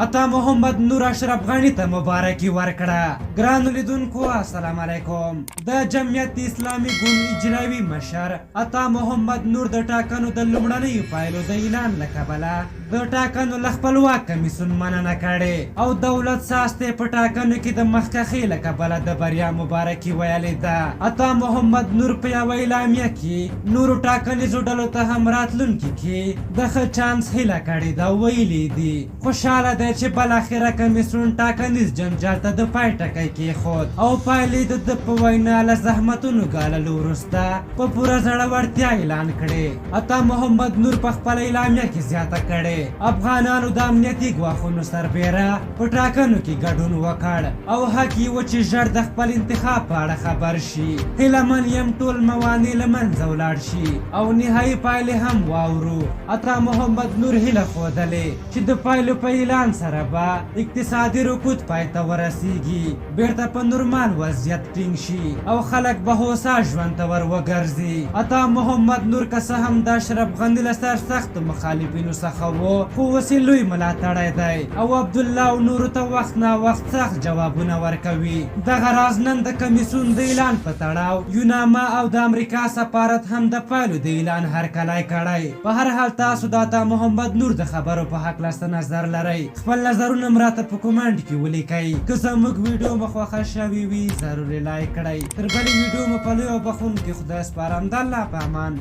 عطا محمد نور اشرف غني ته مبارکي ورکړه. ګرانو لیدونکو السلام علیکم. د جمعیت اسلامي ګوند اجرایوي مشر عطا محمد نور د ټاکنو د لومړنیو پایلو د اعلان له کبله د ټاکنو له خپلواک کمیسیون مننه کړې او دولت ساز ته په ټاکنو کې د مخکښۍ له کبله د بریا مبارکي ویلې ده. عطا محمد نور په یوه اعلامیه کې نورو ټاکنیزو ډلو ته هم راتلونکي کې د ښه چانس هیله کړې ده او ویلي دي خوشحاله دی چې بالاخره کمیسیون ټاکنیز جنجال ته د پای ټکی کېښود او پایلې د ده په وینا له زحمتونو ګاللو وروسته په پوره زړورتیا اعلان کړې. عطا محمد نور په خپله اعلامیه کې زیاته کړې، افغانانو د امنیتي ګواښونو سربېره په ټاکنو کې ګډون وکړ او حق یې و چې ژر د خپل انتخاب په اړه خبر شي. هیله من یم ټول موانع له منځه ولاړ شي او نهايي پایلې هم واورو. عطا محمد نور هیله ښودلې چې د پایلو په اعلان سره به اقتصادي رکود پای ته ورسیږي، بیرته په نورمال وضعیت ټینګ شي او خلک به هوسا ژوند ته ور وګرځي. عطا محمد نور که څه هم د اشرف غني له سرسختو مخالفینو څخه و، خو اوس یې لوی ملاتړی دی او عبدالله او نورو ته وخت ناوخت سخت جوابونه ورکوي. دغه راز نن د کمیسیون د اعلان په تړاو یوناما او د امریکا سفارت هم د پایلو د اعلان هرکلی کړی. په هر حال تاسو د عطا محمد نور د خبرو په هکله څه نظر لرئ؟ خپل نظرونه هم راته په کومنټ کې ولیکئ. که زموږ ویډیو مو خوښه شوې وي ضرور یې لایک کړئ. تر بلې ویډیو مو په لوی او بخښونکي خدای سپارم. د الله په امان.